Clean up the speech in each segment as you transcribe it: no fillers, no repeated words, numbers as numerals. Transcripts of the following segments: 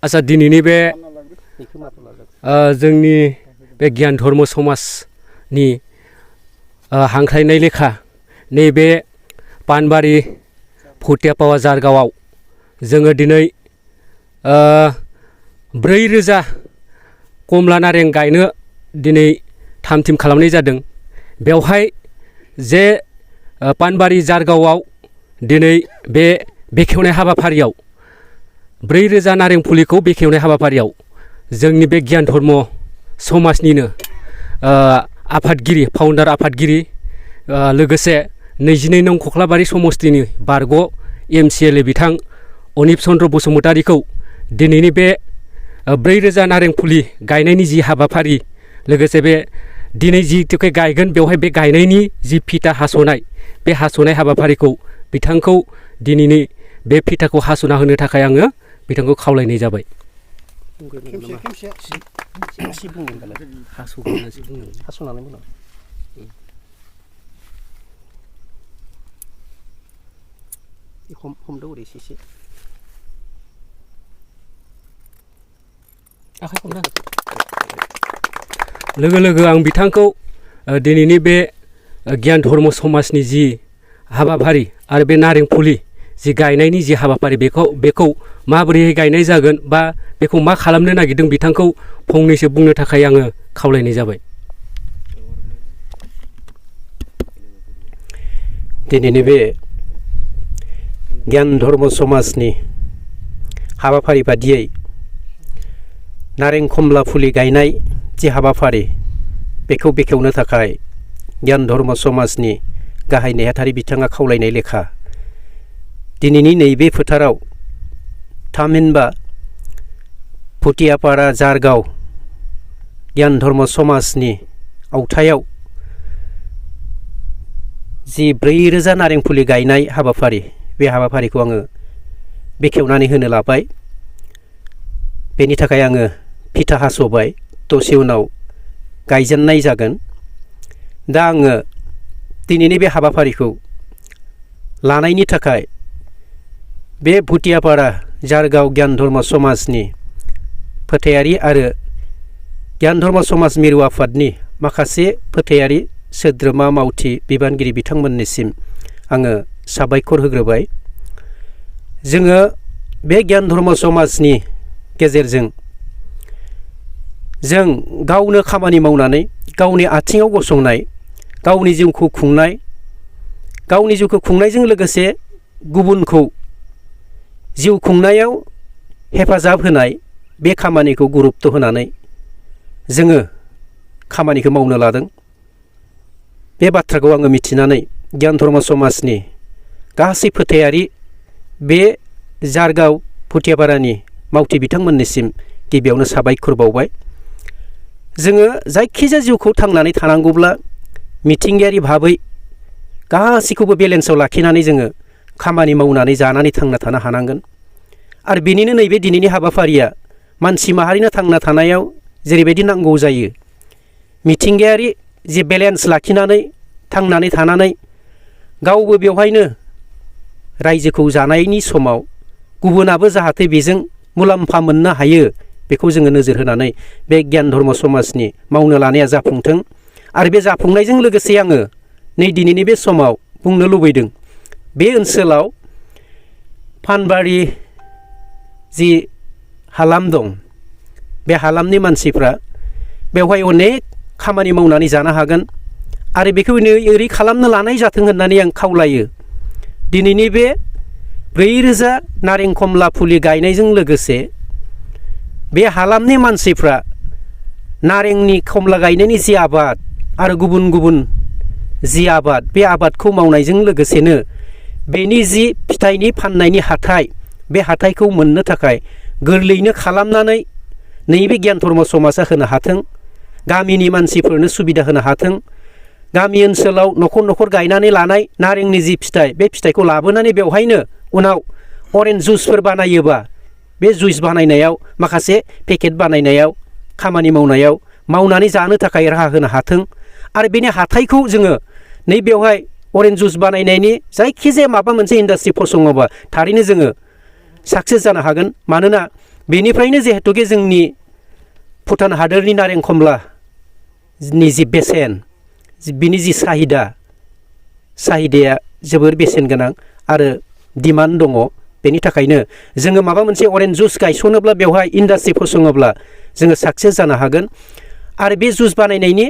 आसा दिनैनि बे जोंनि बे गियान धर्म समाजनि हांख्रायनाय लेखा नैबे पानबारि भुटियापावा जारगावआव जोङो दिनै 4,000 कमला नारें गायनो दिनै थाम-थिम खालामनाय जादों। बेवहाय जे पानबारि जारगावआव दिनै बे बेखेवनाय हाबाफारियाव 4,000 नारें फुलिखौ बेखेवनाय हाबाफारियाव जोंनि बे गियान धर्म समाजनिनो आफादगिरि फाउन्डार आफादगिरि लोगोसे 22 नं कख्लाबारि समस्तिनि बारग' MCLA बिथां अनिप चन्द्र बसुमतारीखौ दिनैनि बे 4,000 नारें फुलि गायनायनि जि हाबाफारि लोगोसे बे दिनै जिथुखे गायगोन बेवहाय बे गायनायनि जि फिथा हास'नाय बे हास'नाय हाबाफारिखौ बिथांखौ दिनैनि बे फिथाखौ हास'ना होनो थाखाय आङो बिथांखौ खावलायनाय जाबाय। लोगो लोगो आं बिथांखौ दिनैनि बे गियान धर्म समाजनि जि हाबाफारि आरो बे नारें फुलि जि गायनायनि जि हाबाफारि बेखौ माबोरैहाय गायनाय जागोन बा बेखौ मा खालामनो नागिरदों बिथांखौ फंनैसो बुंनो थाखाय आङो खावलायनाय जाबाय। दिनैनि बे गियान धर्म समाजनि हाबाफारि बादियै नारें कमला फुलि गायनाय जि हाबाफारि बेखौ बेखेवनो थाखाय गियान धर्म समाजनि गाहाय नेहाथारि बिथाङा खावलायनाय लेखा दिनैनि नैबे फोथाराव थामहिनबा भुटियापारा जारगाव गियान धर्म समाजनि आवथायाव जि 4,000 नारें फुलि गायनाय हाबाफारि बे हाबाफारिखौ आङो बेखेवनानै होनो लाबाय। बेनि थाखाय आङो फिथा हास'बाय, दसे उनाव गायजेननाय जागोन। दा आङो दिनैनि बे हाबाफारिखौ लानायनि थाखाय बे भुटियापारा जारगाव गियान धर्म समाजनि फोथायारि आरो गियान धर्म समाज मिरु आफादनि माखासे फोथायारि सोद्रोमा मावथि बिबानगिरि बिथांमोननिसिम आङो साबायखर होग्रोबाय। जोङो बे गियान धर्म समाजनि गेजेरजों जों गावनो खामानि मावनानै गावनि आथिङाव गसंनाय, गावनि जिउखौ खुंनाय, गावनि जिउखौ खुंनायजों लोगोसे गुबुनखौ जिउ खुंनायाव हेफाजाब होनाय बे खामानिखौ गुरुत्व होनानै जोङो खामानिखौ मावनो लादों। बे बाथ्राखौ आङो मिथिनानै गियान धर्म समाजनि गासै फोथायारि बे जारगाव भुटियापारानि मावथि बिथांमोननिसिम गिबियावनो साबायखर बावबाय। जोङो जायखिजाया जिउखौ थांनानै थानांगौब्ला मिथिंगायारि भाबै गासैखौबो बेलेन्सआव लाखिनानै जोङो खामानि मावनानै जानानै थांना थानो हानांगोन। आरो बेनिनो नैबे दिनैनि हाबाफारिया मानसि माहारिनो थांना थानायाव जेरैबायदि नांगौ जायो मिथिंगायारि जे बेलेन्स लाखिनानै थांनानै थानानै गावबो बेवहायनो रायजोखौ जानायनि समाव गुबुनाबो जाहाथे बेजों मुलाम्फा मोननो हायो बेखौ जोङो नोजोर होनानै बे गियान धर्म समाजनि मावनो लानाया जाफुंथों। आरो बे जाफुंनायजों लोगोसे आङो नै दिनैनि बे समाव बुंनो लुबैदों बे ओनसोलाव पानबारि जि हालाम दं बे हालामनि मानसिफ्रा बेवहाय अनेक खामानि मावनानै जानो हागोन आरो बेखौ ओरै खालामनो लानाय जाथों होननानै आं खावलायो। दिनैनि बे 4,000 नारें कमला फुलि गायनायजों लोगोसे बे हालामनि मानसिफ्रा नारेंनि कमला गायनायनि जि आबाद आरो गुबुन गुबुन जि आबाद बे आबादखौ मावनायजों लोगोसेनो बेनि जि फिथाइनि फाननायनि हाथाय बे हाथायखौ मोननो थाखाय गोरलैयैनो खालामनानै नैबे गियान धर्म समाजा होनो हाथों, गामिनि मानसिफोरनो सुबिदा होनो हाथों। गामि ओनसोलाव न'खर न'खर गायनानै लानाय नारेंनि जि फिथाइ बे फिथाइखौ लाबोनानै बेवहायनो उनाव अरेन्ज जुसफोर बानायोबा बे जुइस बानायनायाव माखासे पेकेट बानायनायाव खामानि मावनायाव मावनानै जानो थाखाय राहा होनो हाथों। आरो बेनि हाथायखौ जोङो नै बेवहाय अरेन्ज जुस बानायनायनि जायखिजाया माबा मोनसे इन्डास्ट्रि फसङोबा थारैनो जोङो साक्सेस जानो हागोन। मानोना बेनिफ्रायनो जिहेतुके जोंनि भुटान हादोरनि नारें खमलानि जि बेसेन बिनि जि साहिदाया जोबोर बेसेन गोनां आरो डिमान्ड दङ। बेनि थाखायनो जोङो माबा मोनसे अरेन्ज जुस गायसनोब्ला बेवहाय इन्डास्ट्रि फसङोब्ला जोङो साक्सेस जानो हागोन आरो बे जुस बानायनायनि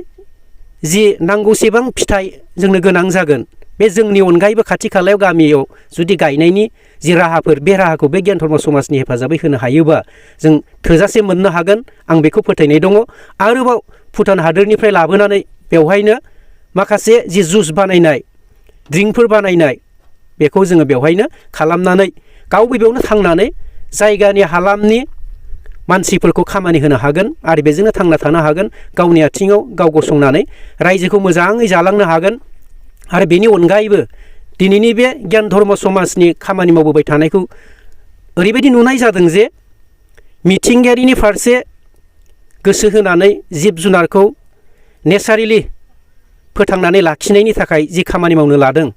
जि नांगौसेबां फिथाइ जोंनो गोनां जागोन बे जोंनि अनगायैबो खाथि खालायाव गामियाव जुदि गायनायनि जि राहाफोर बे राहाखौ बे गियान धर्म समाजनि हेफाजाबै होनो हायोबा जों थोजासे मोननो हागोन आं बेखौ फोथायनाय दङ। आरोबाव भुटान हादोरनिफ्राय लाबोनानै बेवहायनो माखासे जि जुस बानायनाय ड्रिंकफोर बानायनाय बेखौ जोङो बेवहायनो खालामनानै गावबो बेयावनो थांनानै जायगानि हालामनि मानसिफोरखौ खामानि होनो हागोन आरो बेजोंनो थांना थानो हागोन, गावनि आथिङाव गाव गसंनानै रायजोखौ मोजाङै जालांनो हागोन। आरो बेनि अनगायैबो दिनैनि बे गियान धर्म समाजनि खामानि मावबोबाय थानायखौ ओरैबायदि नुनाय जादों जे मिथिंगायारिनि फारसे गोसो होनानै जिब जुनारखौ नेचारेलि फोथांनानै लाखिनायनि थाखाय जि खामानि मावनो लादों,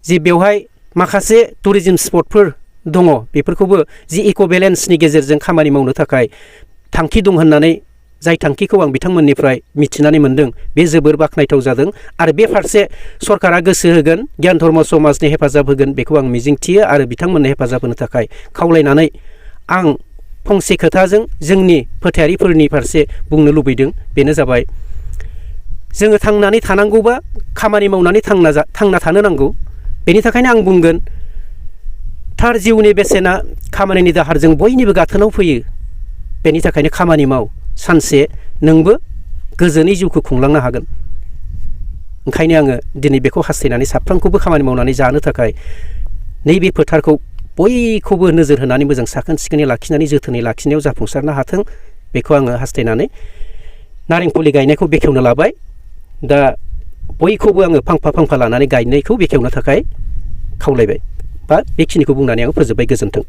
जि बेवहाय माखासे टुरिजिम स्पटफोर दङ बेफोरखौबो जि इक' बेलेन्सनि गेजेरजों खामानि मावनो थाखाय थांखि दं होननानै जाय थांखिखौ आं बिथांमोननिफ्राय मिथिनानै मोनदों बे जोबोर बाख्नायथाव जादों आरो बे फारसे सरकारा गोसो होगोन, गियान धर्म समाजनि हेफाजाब होगोन बेखौ आं मिजिंथियो आरो बिथांमोननो हेफाजाब होनो थाखाय खावलायनानै आं फंसे खोथाजों जोंनि फोथायारिफोरनि फारसे बुंनो लुबैदों। बेनो जाबाय जोङो थांनानै थानांगौबा खामानि मावनानै थांना थानो नांगौ। बेनि थाखायनो आं बुंगोन थार जिउनि बेसेना खामानिनि दाहारजों बयनिबो गाथोनाव फैयो। बेनि थाखायनो खामानि माव, सानसे नोंबो गोजोनै जिउखौ खुंलांनो हागोन। ओंखायनो आङो दिनै बेखौ हास्थायनानै साफ्रोमखौबो खामानि मावनानै जानो थाखाय नैबे फोथारखौ बयखौबो नोजोर होनानै मोजां साखोन सिखोनै लाखिनानै जोथोनै लाखिनायाव जाफुंसारनो हाथों बेखौ आङो हास्थायनानै नारें फुलि गायनायखौ बेखेवनो लाबाय। दा बयखौबो आङो फांफा लानानै गायनायखौ बेखेवनो थाखाय खावलायबाय बा बेखिनिखौ बुंनानै आं फोजोबबाय। गोजोन्थों।